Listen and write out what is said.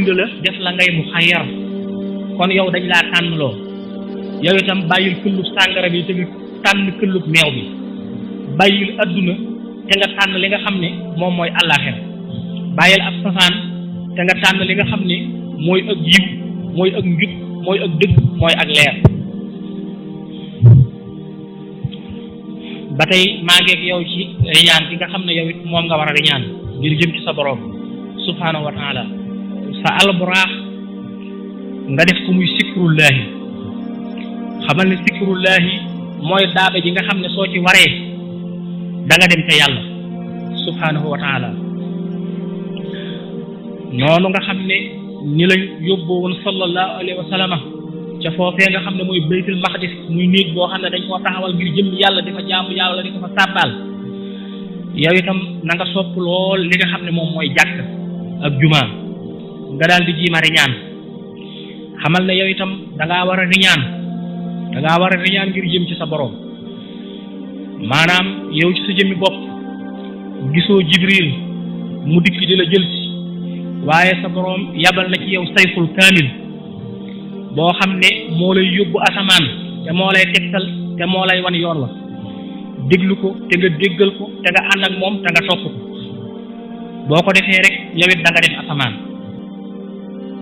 bind la def la ngay muxayyar kon yow dañ laa tànnloo yow itam bàyyil këllub sàngara bi te nga tànn këllub meew bi bàyyil adduna te nga tànn li nga xam ne moom mooy àllaaxira bàyyil ab safaan te nga tànn li nga xam ne mooy ak yiw mooy ak njub mooy ak dëgg mooy ak leer ba tey maa ngeeg yow ci riñaan gi nga xam ne yow it moom nga war a riñaan ngir jëm ci sa borom subhaanahu wa taala sa alburaax nga def ko muy sikrullahi xamal ne sikrullahi mooy daaba ji nga xam ne soo ci waree da nga dem ca yàlla subhaanahu wa taala noonu nga xam ne ni la yóbboo woon sallallahu alayhi wa sallam ca foofee nga xam ne mooy baytul maqdis muy néeg boo xam ne dañ koo taxawal ngir jëm yàlla di fa jaamu yàlla di ko fa sàbbaal yow itam na nga sopp lool li nga xam ne moom mooy jàkk ak jumaa nga daal di jiima riñaan xamal ne yow itam dangaa war a riñaan ngir jëm ci sa borom maanaam yow ci sa jëmmi bopp gisoo jibril mu dikk di la jël si waaye sa borom yabal na ci yow sayful kaamil boo xam ne moo lay yóbbu asamaan te moo lay tegtal te moo lay wan yoon wa déglu ko te nga déggal ko te nga ànd ak moom te nga topp ko boo ko defee rek yow it da nga dem asamaan